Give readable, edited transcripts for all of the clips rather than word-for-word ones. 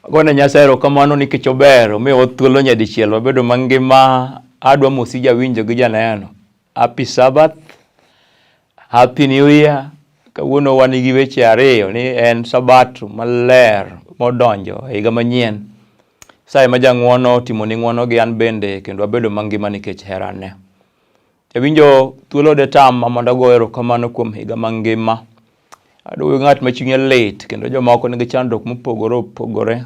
Agone Nyasaye erokamano nikech ober, omiyowa thuolo nyadichiel wabedo mangima. Adwa mosi jawinjo gi janeno. Happy Sabbath, Happy New Year. Kawuono wan gi weche ariyo ni en Sabato maler modonjo e higa manyien. Nyasaye ma jang'wono otimoni ng'wono gi an bende kendo wabedo mangima nikech herane. Jawinjo thuolo de tama mondo ago erokamano kuom higa mangima. Aduogo ng'at ma chunye lit kendo jomoko nigi chandruok mopogore opogore.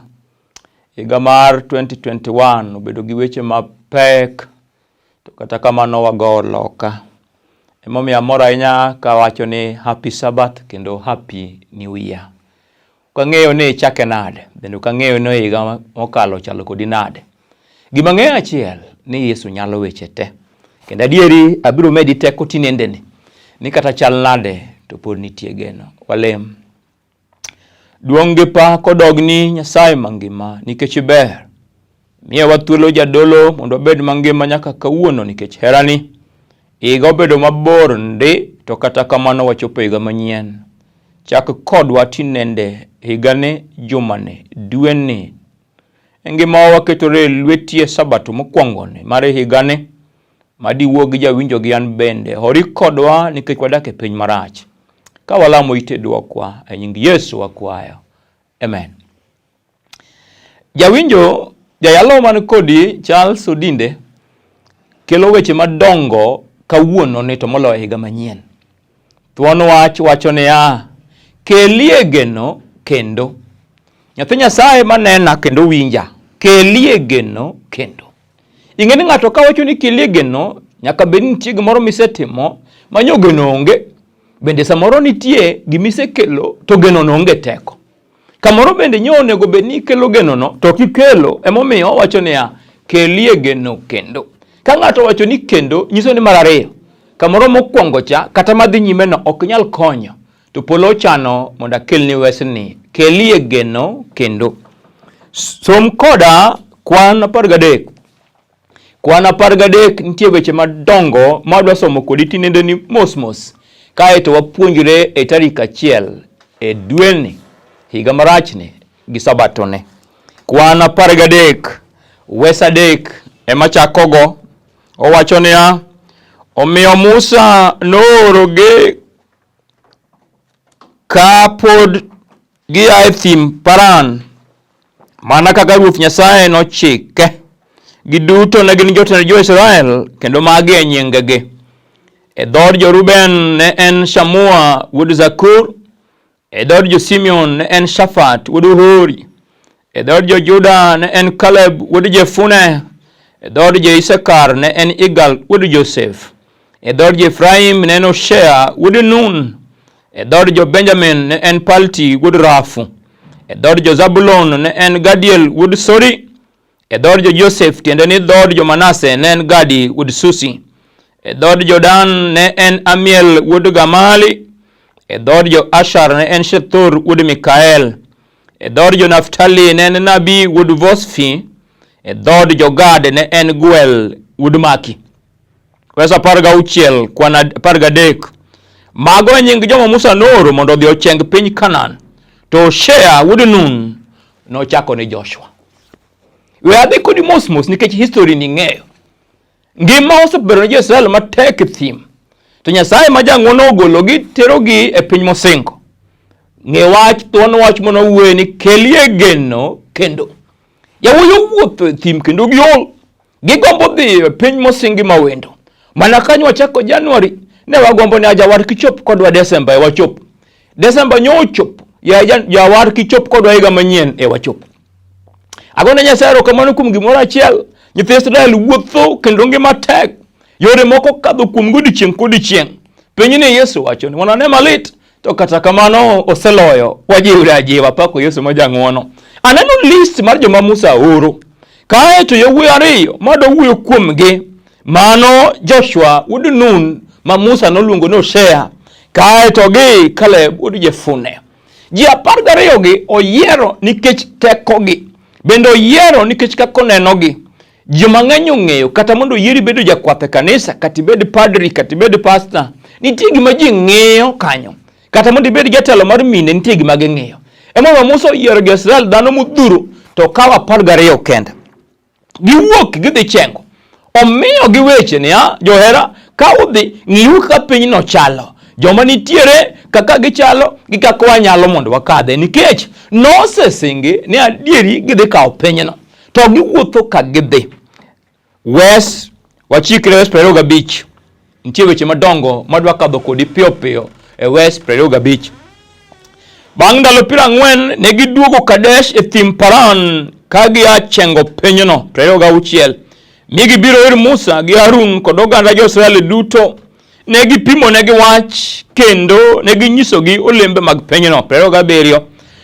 Higa mar 2021 obedo gi weche mapek to kata kamano wagowo loka. Emomiyo amor ahinya kawacho ni happy Sabbath kendo happy new year. Ok ang'eyo ni ichake nade, bende ok ang'eyo ni higa mokalo ochalo kodi nade. Gima ang'eyo achiel ni Yesu nyalo weche te. Kendo adieri abiro medi teko tinendeni ni kata chal nade to pod nitie geno. Walem. Duong' gi pak odogni Nyasaye mangima nikech iber. Miyowa thuolo jadolo mondo wabed mangima nyaka kawuono nikech herani. Higa obedo mabor ndi to kata kamano wachopo higa manyien. Chak kodwa tinende higani, jumani, dweni. E ngimawa waketore e lweti e sabato mokwongoni mar higani madiwuo gi jawinjo gi an bende. Hori kodwa nikech wadak e piny marach. Ka walamo ite dwokwa e nying Yesu wakwayo. Amen. Jawinjo, jayalo man kodi Charles Odinde kelo weche madongo kawuono ni to moloyo higa manyien. Thuon wach wacho niya, kelie geno kendo. Nyathi Nyasaye manena kendo winja, kelie geno kendo. Ing'e ni ng'ato ka wacho ni kelie geno, nyaka bed ni nitie gimoro misetimo manyo geno onge. Bende samoro nitie gimisekelo to geno no onge teko. Kamoro bende nyo onego bed ni ikelo genono to ok ikelo, emomiyo owacho niya, kelie geno kendo. Ka ng'ato owacho ni kendo, nyiso ni mar ariyo. Kamoro mokwongo cha kata madhi nyimeno ok nyal konyo, to polo ochano mondo akelni wesni, kelie geno kendo. Som koda kwan 13. Kwan 13 nitie weche madongo ma wadwa somo kodi tinendeni mos mos. Kae to wapuonjre e tarik 1 e dweni higa marachni gi sabatone. Kwan 13 wes 3 ema chakogo. Owacho niya, omiyo Musa noorogi ka pod gia e thim Paran mana kaka Ruoth Nyasaye nochike. Giduto ne gin jotend jo-Israel kendo magi e nyingegi. E dhood jo-Reuben ne en Shamua wuod Zakur. E dhood jo-Simeon ne en Shafat wuod Hori. E dhood jo-Juda ne en Kaleb wuod Jefune. E dhood jo-Isakar ne en Igal wuod Josef. E dhood jo-Efraim ne en Hoshea wuod Nun. E dhood jo-Benjamin ne en Palti wuod Rafu. E dhood jo-Zabulon ne en Gadiel wuod Sori. E dhood jo-Josef tiende ni dhood jo-Manase ne en Gadi wuod Susi. E dhood jo-Dan ne en Amiel wuod Gamali. E dhood jo-Asher ne en Shethur wuod Mikael. E dhood jo-Naftali ne en Nabi wuod Vosfi. E dhood jo-Gad ne en Guel wuod Maki. Wes 16 kwan 13. Mago e nying joma Musa nooro mondo odhi ocheng piny Kanaan. To Hoshea wuod Nun nochako ni Joshua. We adhi kodi mos mos nikech history ni ng'eyo. Ngima osebedo ne jo-Israel matek e thim. To Nyasaye ma jang'wono ogologi terogi e piny mosingo. Ng'e wach thuon wach mondo owuoye ni kelie geno kendo. Yawuoyi owuotho e thim kendo giol. Gigombo dhi e piny mosingi mawendo. Mana kanyo wachako January ne wagombo ni ajawar kichop kodwa Desemba e wachop. Desemba nyo ochopo, ya jawar kichop kodwa higa manyien e wachop. Agone Nyasaye erokamano kuom gimoro achiel. Nyithi Israel wuotho kendo ngima tek. Yore moko kadho kuom godiechieng' kodiechieng'. Pinyni Yesu wacho ni wanane malit to kata kamano oseloyo. Wajiwre ajiwa pako Yesu ma jang'wono. Aneno list mar joma Musa oro. Kae to yawuoyi ariyo madwa wuoyo kuomgi. Mano Joshua wuod Nun ma Musa noluongo ni Hoshea. Kae to gi Caleb wuod Jefune. Ji 12 gi oyiero nikech tekogi. Bende oyiero nikech kaka onenogi. Ji mang'eny ong'eyo kata mondo oyieri bedo jakwath e kanisa, kata ibed padri, kata ibed pasta, nitie gima ji ng'iyo kanyo. Kata mondo ibed jatelo mar mine, nitie gima ging'iyo. Emomiyo Musa oyiero jo-Israel dhano modhuro. to okawo 12 kende. Giwuok gidhi chengo. Omiyo gi weche niya, johera, ka udhi ng'iuru kaka pinyno chalo, joma nitiere kaka gichalo gi kaka wanyalo mondo wakadhe, nikech nosesingi ni adieri gidhi kawo pinyno, to giwuotho ka gidhi. Wes wachikre wes 25. Nitie weche madongo madwa kadho kodi piyo piyo e wes 25. Bang' ndalo 40 ne giduogo Kadesh e thim Paran ka gia chengo pinyno. 26 Mi gibiro ir Musa gi Harun kod oganda jo-Israel duto. Ne gipimonegi wach kendo ne ginyisogi olembe mag pinyno. 27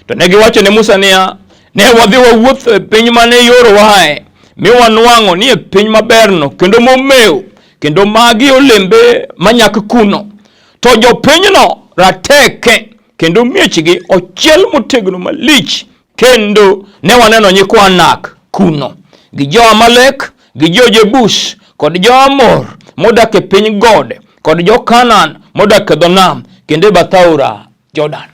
To ne giwacho ne Musa niya, ne wadhi wawuotho e piny mane iorowae, mi wanwang'o ni e piny maberno kendo momew, kendo magi olembe manyak kuno. To jopinyno rateke kendo miechgi ochiel motegno malich, kendo ne waneno nyikwa Anak kuno, gi jo-Amalek gi jo-Jebus kod jo-Amor modak e piny gode kod jo-Kanaan modak e dho nam kendo e bath aora Jordan.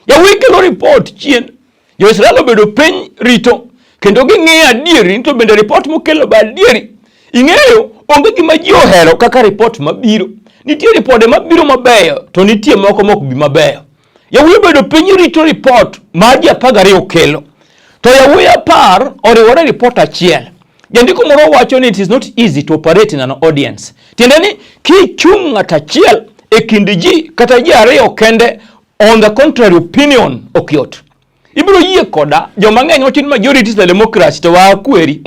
Yawuoyi kelo ripot chien. Jo-Israel obedo piny rito kendo ging'iyo adieri to bende ripot mokelo be adieri. Ing'eyo onge gima ji ohero kaka ripot mabiro. Nitie ripode mabiro mabeyo to nitie moko mok bi mabeyo. Yawuoyi obedo piny rito ripot ma ji 12 okelo. To yawuoyi 10 oriwore e ripot achiel. Jandiko moro wacho ni it is not easy to operate in an audience. Tiende ni kichung' ng'at achiel e kind ji kata ji ariyo kende, on the contrary opinion ok yot. Ibiro yie koda joma ng'eny wacho ni majority is the democracy to wakweri.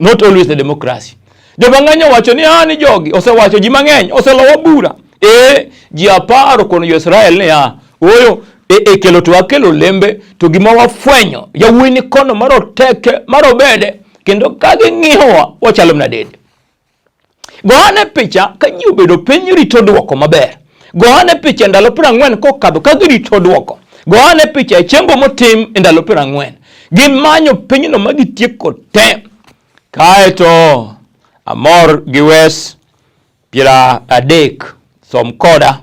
Not always the democracy. Joma ng'eny owacho ni ah ni jogi osewacho ji mang'eny oselowa bura. E ji 10 okono jo-Israel niya, ooyo e kelo to wakelo lembe to gima wafwenyo yawuoyi ni kono maroteke marobede kendo ka ging'iyowa wachalo mana dede. Go ane picha ka ji obedo piny rito dwoko maber. Go ane picha e ndalo 40 kokadho ka girito dwoko. Go ane picha e chengo motim e ndalo 40. Gimanyo pinyno ma gitieko te. Kaeto amor gi wes 30 som koda.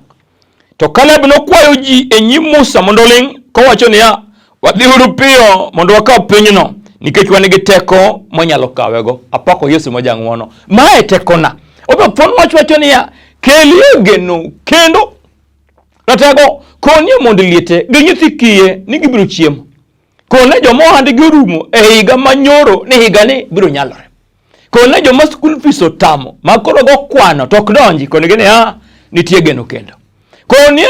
To Kaleb nokwayo ji e nyim Musa mondo oling' kowacho niya, wadhiuru piyo mondo wakaw pinyno nikech wan gi teko mwanyalo kawego. Apako Yesu ma jang'wono. Mae tekona. Omiyo thuon wach wacho niya, kelie geno kendo ratego konie mondo liete gi nyithi kiye ni gibiro chiemo. Kone joma ohandgi orumo e higa manyoro ni higani biro nyalore. Kone joma school fees otamo ma koro go kwano to ok donji konegi ni ah nitie geno kendo. Konie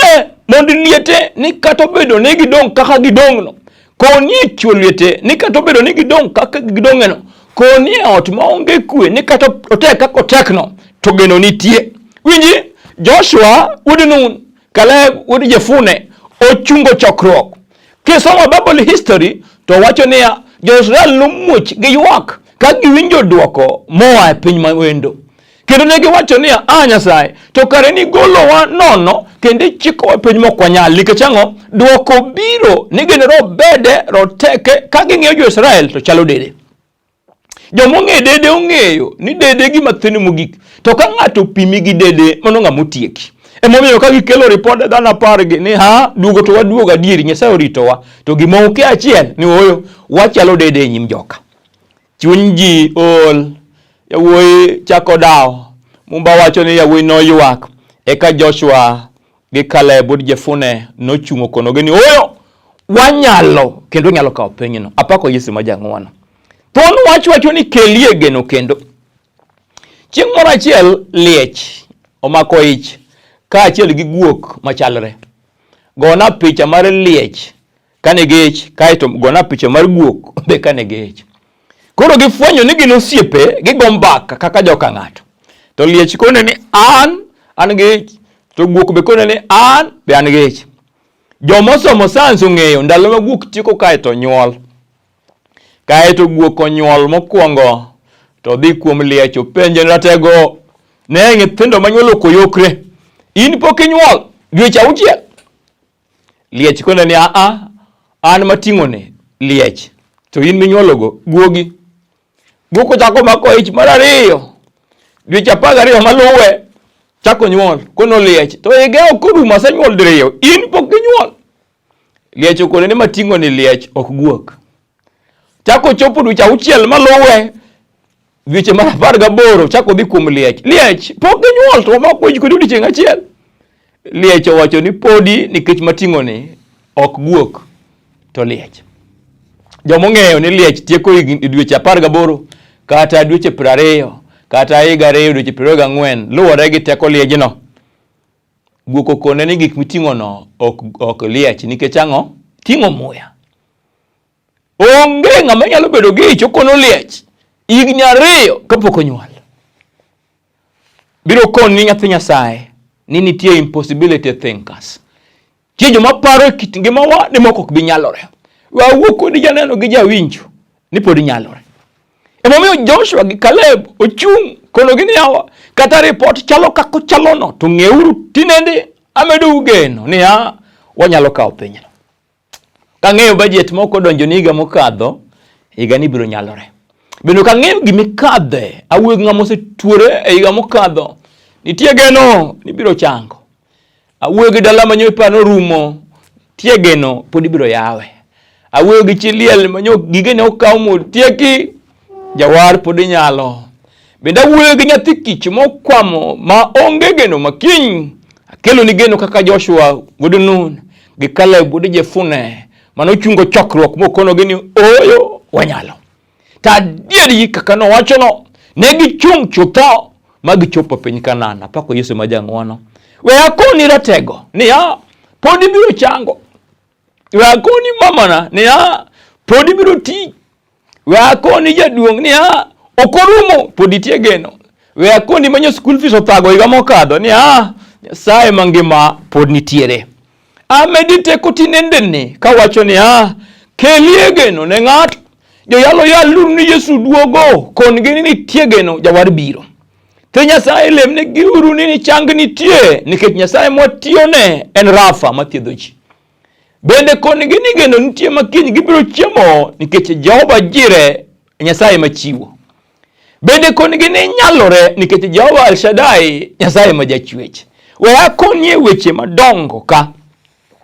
mondo liete ni kata obedo ni gidong' kaka gidong'no. Konie chwo liete ni kata obedo ni gidong' kaka gidong'eno. Konie ot maonge kwe ni kata otek kaka otekno to geno nitie. Winji Joshua wuod Nun, Kaleb wuod Jefune ochungo chokruok. Kisomo Bible history to wacho niya Jo-Israel nomuoch gi ywak ka giwinjo dwoko moa e piny mawendo. Kendo ne giwacho niya, a Nyasaye, to kare nigolowa nono kendo ichikowa e piny mok wanyal. Nikech ang'o? Dwoko biro ni gin robede roteke ka ging'iyo Jo-Israel to chalo dede. Joma ong'eyo dede ong'eyo ni dede gima thin mogik. To ka ng'ato opimi gi dede, mano ng'ama otieki. Emomiyo ka gikelo ripode dhano 10 gi ni ha duogo to waduogo adieri Nyasaye oritowa. To gima oke achiel ni ooyo wachalo dede e nyim joka. Chuny ji ol, yawuoyi chako dawo. Mumba wacho ni yawuoyi noywak. Eka Joshua gi Kaleb wuod Jefune nochung'o konogi ni ooyo wanyalo kendo nyalo kawo pinyno. Apako Yesu ma jang'wono. Thuon wach wacho ni kelie geno kendo. Chieng' moro achiel liech omako ich kaachiel gi guok machalre. Gona picha mar liech kane gi ich kaeto gona picha mar guok be kane gi ich. Koro gifwenyo ni gin osiepe, gigo mbaka kaka joka ng'ato. To liech kone ni an gi ich, to guok be kone ni an be an gi ich. Joma osomo sayans ong'eyo ndalo ma guok tieko kaeto nyuol. Kaeto guok onyuol mokwongo to dhi kuom liech openje ni ratego ne nyithindo manyuolo koyokre in pok inyuol dweche 6. Liech kone ni aa an mating'one liech to in minyuologo guogi. Guok ochako mako ich mar ariyo dweche 12 maluwe chako nyuol kono liech to higa ok orumo asenyuol diriyo in pok inyuol. Liech okone ni mating'o ni liech ok guok. Chako chopo dweche 6 maluwe, dweche mar 18 chako dhi kuom liech. Liech pok ginyuol to wamako wich kodi odiechieng' achiel. Liech owacho ni podi nikech mating'o ni ok guok to liech. Joma ong'eyo ni liech tieko dweche 18 kata dweche 20 kata higa 2 dweche 24 luwore gi teko liejno. Guok okone ni gik miting'ono ok liech nikech ang'o? Ting'o muya. Onge ng'ama nyalo bedo gi ich okono liech higni 2 kapok onyuol. Biro koni nyathi Nyasaye ni nitie impossibility thinkers. Nitie joma paro e kit ngimawa ni moko ok bi nyalore. We awuo kodi janeno gi jawinjo ni pod nyalore. Emomiyo Joshua gi Caleb ochung' konogi ni yawa kata ripot chalo kaka ochalono to ng'euru tinende amedou geno niya wanyalo kawo pinyno. Kang'eyo budget moko odonjo ni higa mokadho, higa ni biro nyalore. Bende kang'eyo gima ikadhe, awuoyo gi ng'ama osetuore e higa mokadho, nitie geno ni biro chango. Awuoyo gi dala manyo iparo norumo, nitie geno pod ibiro yawe. Awuoyo gi chi liel manyo gigene okaw motieki, jawar pod inyalo. Bende awuoyo gi nyathi kich mokwamo ma onge geno ma kiny. Akeloni geno kaka Joshua wuod Nun gi Caleb wuod Jefune mane ochungo chokruok mokonogi ni ooyo wanyalo. To adieri kaka nowachono, ne gichung' chutho ma gichopo piny Kanaan. Apako Yesu ma jang'wono. We akoni ratego niya, pod ibiro chango. We akoni mamana niya, pod ibiro ti. We akoni jaduong' niya, ok orumo, pod nitie geno. We akoni manyo school fees othago higa mokadho niya, Nyasaye mangima pod nitiere. Amedi teko tinendeni kawacho niya, kelie geno ne ng'ato. Joyalo yaluru ni Yesu duogo, kon-gi ni nitie geno, jawar biro. Te Nyasaye lemnegiuru ni chang nitie, nikech Nyasaye mwatiyone en Rafa mathiedho ji. Bende konigi ni geno nitie ma kiny gibiro chiemo nikech Jehova Jire Nyasaye machiwo. Bende konigi ni nyalore nikech Jehova El Shaddai Nyasaye ma jachwech. We akonie weche madongo ka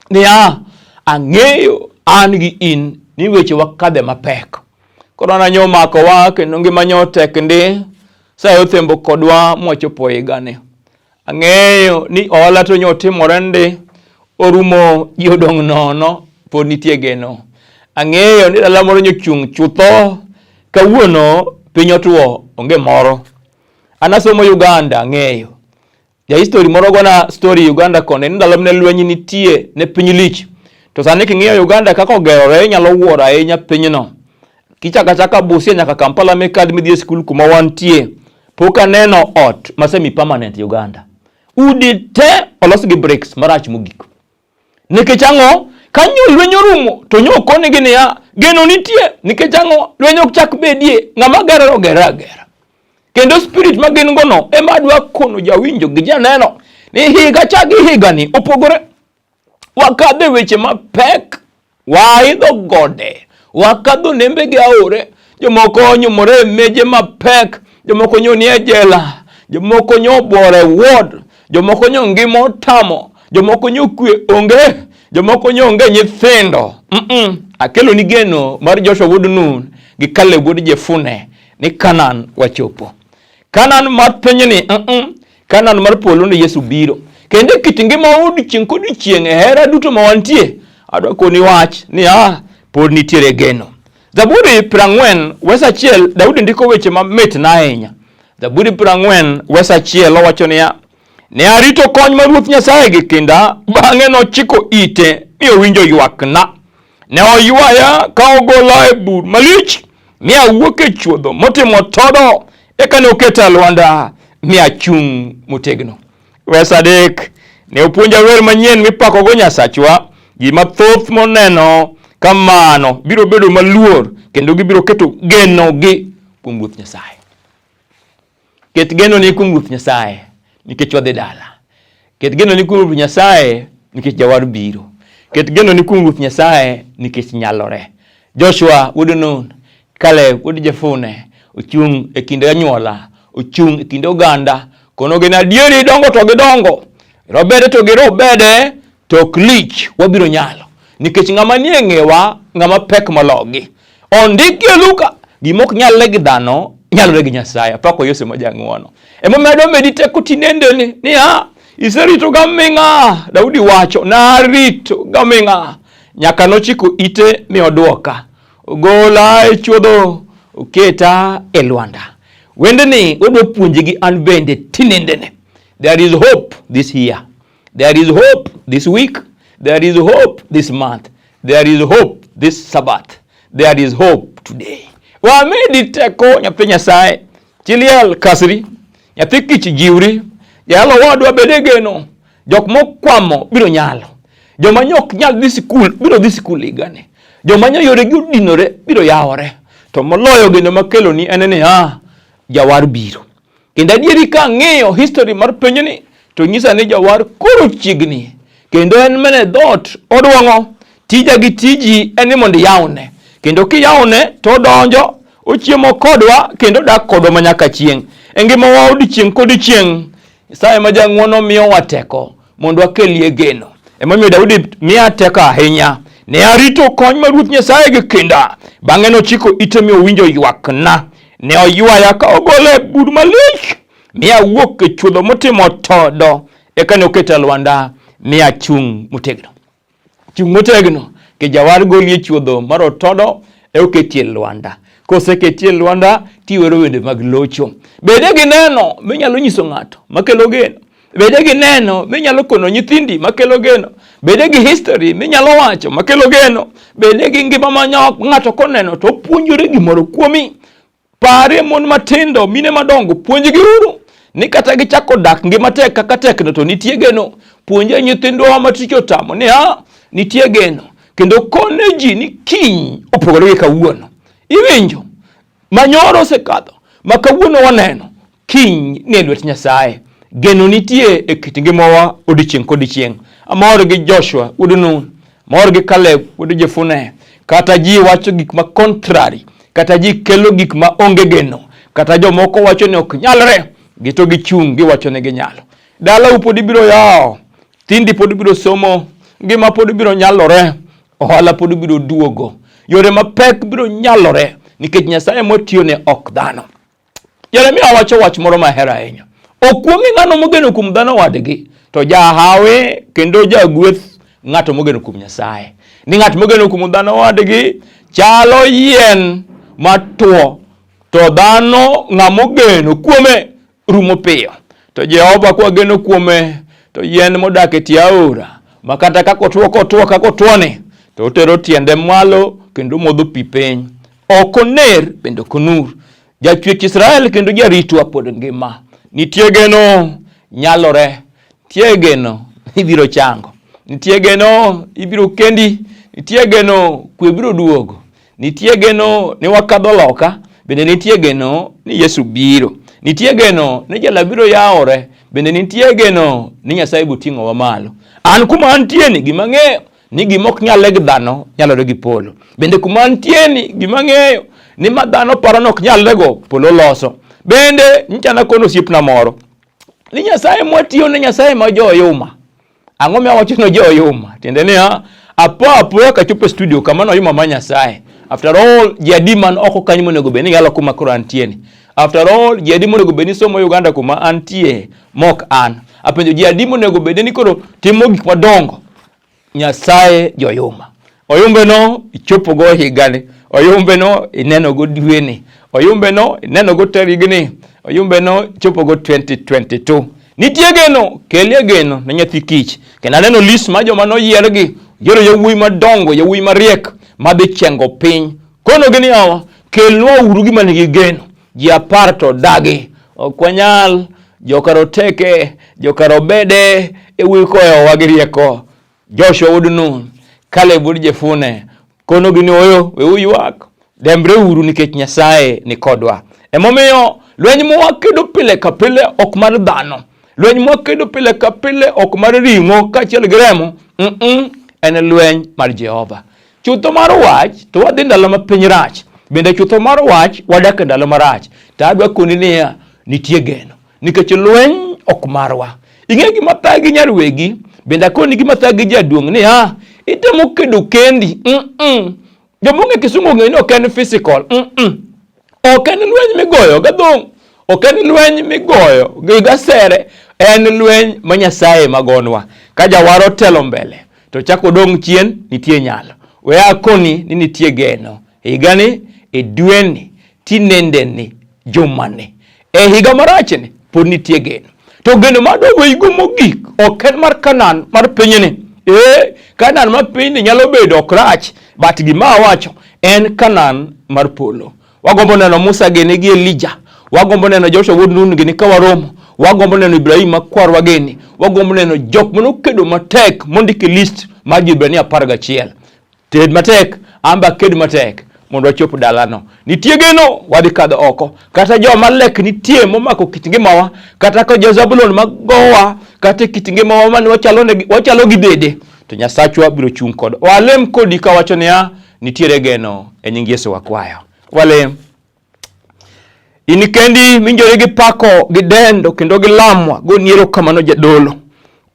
niya, ang'eyo an gi in ni weche wakadhe mapek. Korona nyo omakowa kendo ngima nyo tek ndi. Sayo othembo kodwa mwachopo higani. Ang'eyo ni ohala to nyo timore ndi, orumo ji odong' nono, pod nitie geno. Ang'eyo ni dala moro nyochung' chutho, kawuono piny otuo, onge moro. An asomo Uganda, ang'eyo. Ja history moro gona story Uganda koni ni ndalo mane lweny nitie ne piny lich. To sani king'iyo Uganda kaka ogerore inyalo wuoro ahinya pinyno. Kichako achaka Busia nyaka Kampala mikadh midhi e skul kuma wantie, pok aneno ot ma semi permanent Uganda. Udi te olos gi bricks marach mogik. Nikech ang'o? Ka nyo lweny orumo to nyo okonigi niya, geno nitie. Nikech ang'o? Lweny ok chak bedie, ng'ama gerore ogere agera. Kendo spirit ma gin go no ema adwa kono jawinjo gi janeno ni higa cha gi higani opogore. Wakadho e weche mapek, waidho gode, wakadho nembe gi aore, jomoko onyumore e meje mapek, jomoko nyo nie jela, jomoko nyo obuoro e ward, jomoko nyo ngima otamo, jomoko nyo kwe onge, jomoko nyo onge nyithindo. Akelo ni geno mar Joshua wuod Nun gi Caleb wuod Jefune ni Canaan wachopo. Canaan mar pinyni, Canaan mar polo ni Yesu biro. Kendo e kit ngima odiechieng' kodiechieng' e hera duto ma wantie, adwa koni wach niya, pod nitiere geno. Zaburi 40 wes 1, Daudi ndiko weche mamit na ahinya. Zaburi 40 wes 1 owacho niya, ne arito kony mar Ruoth Nyasaye gi kinda, bang'e nochiko ite mi owinjo ywakna. Ne oywaya ka ogola e bur malich, mi awuok e chuodho motimo todo, eka ne oketa e lwanda mi achung' motegno. Wes 3, ne opuonja wer manyien mipakogo Nyasachwa. Ji mathoth moneno kamano biro bedo maluor kendo gibiro keto genogi kuom Ruoth Nyasaye. Ket genoni kuom Ruoth Nyasaye nikech wadhi dala. Ket genoni kuom Ruoth Nyasaye nikech jawar biro. Ket genoni kuom Ruoth Nyasaye nikech nyalore. Joshua wuod Nun, Caleb wuod Jefune ochung' e kind anyuola, ochung' e kind oganda, kono gin adieri dongo to gidongo, robede to girobede, to ok lich, wabiro nyalo. Nikech ng'ama nie ng'ewa, ng'ama pek mologi. Ondiki e Luka, gima ok nyalre gi dhano nyalore gi Nyasaye. Apako Yesu ma jang'wono. Emomiyo adwa medi teko tinendeni niya, iserito gaming'a. Daudi wacho, narito gaming'a nyaka nochiko ite mi odwoka. Ogola e chuodho, oketa e lwanda. Wendeni wadwa puonjegi an bende tinendene. There is hope this year. There is hope this week. There is hope this month. There is hope this Sabbath. There is hope today. Wamedi teko nyathi Nyasaye. Chiliel kasri. Nyathi kich jiwri. Jalo wadwa bede geno. Jok mokwamo biro nyalo. Joma nyok nyal dhi sikul biro dhi sikul higani. Joma nyo yoregi odinore biro yawore. To moloyo geno makeloni en ni ah, jawar biro. Kendo adieri ka ang'iyo history mar pinyni to nyisa ni jawar koro chiegni kendo en mana e dhoot odwong'o. Tija gi tiji en ni mondo iyawne, kendo kiyawne to odonjo ochiemo kodwa kendo odak kodwa manyaka chieng'. E ngimawa odiechieng' kodiechieng', Nyasaye ma jang'wono miyowa teko mondo wakelie geno. Emomiyo Daudi miya teko ahinya. Ne arito kony mar Ruoth Nyasaye gi kinda. Bang'e nochiko ite mi owinjo ywakna. Ne oywaya ka ogola e bur malich, mi awuok e chuodho motimo todo. Eka ne oketa e lwanda mi achung' motegno. Chung' motegno, ke jawar goli e chuodho mar otodo e oketi e lwanda. Koseketi e lwanda tiwero wende mag locho. Bede gi neno minyalo nyiso ng'ato makelo geno. Bede gi neno minyalo kono nyithindi makelo geno. Bede gi history minyalo wacho makelo geno. Bede gi ngima ma ng'ato koneno to opuonjore gimoro kuomi. Parie mon matindo, mine madongo, puonjgi uru ni kata gichako dak ngima tek kaka tekno to nitie geno. Puonje nyithindwa ma tich otamo ni a nitie geno, kendo kone ji ni kiny opogore gi kawuono. Iwinjo? Manyoro osekadho, ma kawuono waneno, kiny ni e lwet Nyasaye. Geno nitie e kit ngimawa odiechieng' kodiechieng'. Amor gi Joshua wuod Nun, amor gi Caleb wuod Jefune. Kata ji wacho gik ma contrary, kata ji kelo gik ma onge geno, kata jomoko wacho ni ok nyalre, gito gichung' giwacho ni ginyalo. Dalau pod ibiro yawo, thindi pod ibiro somo, ngima pod biro nyalore, ohala pod biro duogo, yore mapek biro nyalore, nikech Nyasaye mwatiyone ok dhano. Jeremia wacho wach moro mahero ahinya. Okuong'e ng'ano mogeno kuom dhano wadgi, to jahawi kendo jagweth ng'ato mogeno kuom Nyasaye. Ni ng'at mogeno kuom dhano wadgi chalo yien matuo, to dhano ng'ama ogeno kuome rumo piyo. To Jehova kwageno kuome, to yien modak e tie aora, ma kata kaka otuo kotuo kaka otuoni, to otero tiende mwalo kendo modho pi piny. Ok oner bende ok onur. Jachwech Israel kendo jaritwa pod ngima. Nitie geno, nyalore. Nitie geno, ibiro chango. Nitie geno, ibiro kendi. Nitie geno, kwe biro duogo. Nitie geno ni wakadho loka, bende nitie geno ni Yesu biro. Nitie geno ni jela biro yawore, bende nitie geno ni Nyasaye biro ting'owa malo. An kuma antie ni gima ang'eyo ni gima ok nyalre gi dhano nyalore gi polo. Bende kuma antie ni gima ang'eyo ni ma dhano paro ni ok nyalre go polo loso. Bende nyicha nakono osiepna moro ni Nyasaye mwatiyo ne Nyasaye ma joyuma. Ang'o miyo awacho ni joyuma? Tiende ni apo apoya kachopo e studio kama noyuma ma Nyasaye. After all, ji adi man oko kanyo monego bed ni yalo kuma koro antie ni. After all, ji adi monego bed ni somo Uganda kuma antie mok an. Apenjo ji adi monego bed ni koro timo gik madongo. Nyasaye joyuma. Oyumbeno ichopogo higani, oyumbeno inenogo dweni, oyumbeno inenogo tarigni, oyumbeno ichopogo 2022. Nitie geno, kelie geno ne nyathi kich. Kendo aneno list mar joma noyiergi, yiero yawuoyi madongo, yawuoyi mariek madhi chengo piny. Konogi ni awa, kelnwa uru gima nigi geno. Ji 10 to dagi. Ok wanyal, jokaroteke, jokarobede, e wuoyi koyowa gi rieko. Joshua wuod Nun, Caleb wuod Jefune, konogi ni oyo, weuru ywak, dembreuru nikech Nyasaye ni kodwa. Emomiyo lweny mwakedo pile ka pile ok mar dhano, lweny mwakedo pile ka pile ok mar ring'o kaachiel gi remo, en lweny mar Jehova. Chutho mar wach to wadhi ndalo ma piny rach, bende chutho mar wach wadak e ndalo marach. To adwa koni niya, nitie geno nikech lweny ok marwa. Ing'e gima thagi nyar wegi, bende akoni gima thagi jaduong' niya, itemo kedo kendi. Joma ong'e kisungu ong'eyo ni ok en physical. Ok en lweny migoyo gadhong', ok en lweny migoyo gi gasere, en lweny ma Nyasaye magonwa. Ka jawar otelo mbele to chako dong' chien, nitie nyalo. We akoni ni nitie geno. Higani, e dweni, tinendeni, jumani, e higa marachni pod nitie geno. To geno ma adwa mogik ok en mar Kanaan mar pinyni. Ee, Kanaan mar pinyni nyalo bedo ok rach, but gima awacho en Kanaan mar polo. Wagombo neno Musa gini gi Elija, wagombo neno Joshua wuod Nun gini ka waromo, wagombo neno Ibrahim ma kwarwa gini, wagombo neno jok manokedo matek mondik e list mar Jo-Hibrania 11. Ted matek, amba ked matek mondo wachop dalano. Nitie geno, wadhi kadho oko. Kata joma lek nitie momako kit ngimawa, kata ka jo Zabulon magowa, kata kit ngimawa mane wachalo gi dede, to Nyasachwa biro chung' kod. Walem kodi kawacho niya, nitiere geno e nying Yesu wakwayo. Walem. In kendi minjori gi pako gi dendo kendo gi lamwa, goni erokamano jadolo.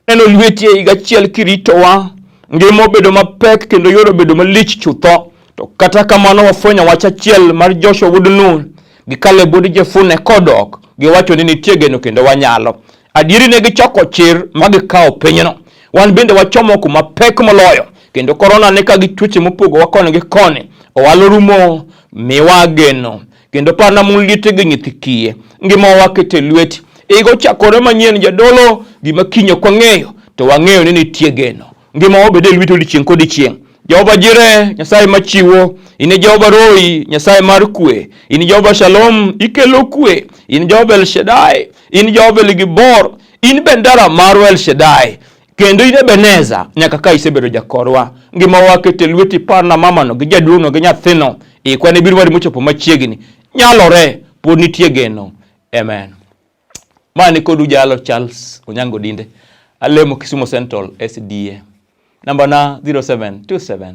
Neno lweti e higa achiel kiritowa, ngima obedo mapek kendo yore obedo malich chutho. To kata kamano wafwenyo wach achiel mar Joshua wuod Nun gi Kaleb wuod Jefune kodok, giwacho ni nitie geno kendo wanyalo. Adieri ne gichoko chir ma gikawo pinyno. Wan bende wachomo kuma pek moloyo, kendo korona ne ka gi tuoche mopogowa koni gi koni. Owalo rumo, miwa geno, kendo parna mon liete gi nyithi kiye. Ngimawa waketo e lweti. Higa ochakore manyien jadolo, gima kiny ok wang'eyo, to wang'eyo ni nitie geno. Ngimawa obed e lweti odiechieng' kodiechieng'. Jehova Jire, Nyasaye machiwo, in e Jehova Roi, Nyasaye mar kwe, in Jehova Shalom, ikelo kwe, in Jehova El Shaddai, in Jehova El Gibor, in bendera marwa El Shaddai, kendo in Ebeneza, nyaka ka isebedo jakorwa. Ngima waketo e lweti, parna mamano gi jaduong'no gi nyathino, ikwa ne biro mari mochopo machiegni. Nyalore, pod nitie geno. Amen. Ma ni kodu jalo Charles Onyango Dinde. Alemo Kisumu Central SDA. Namba na 0727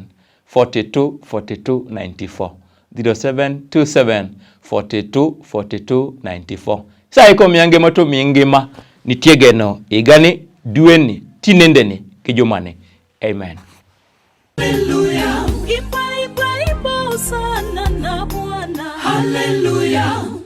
42 42 94. 0727 42 42 94. Sa iko miya ngima to miyi ngima. Nitie geno higani, dweni, tinendeni gi jumani. Amen. Haleluya. Imba, imba, imba, hosana na Bwana. Haleluya.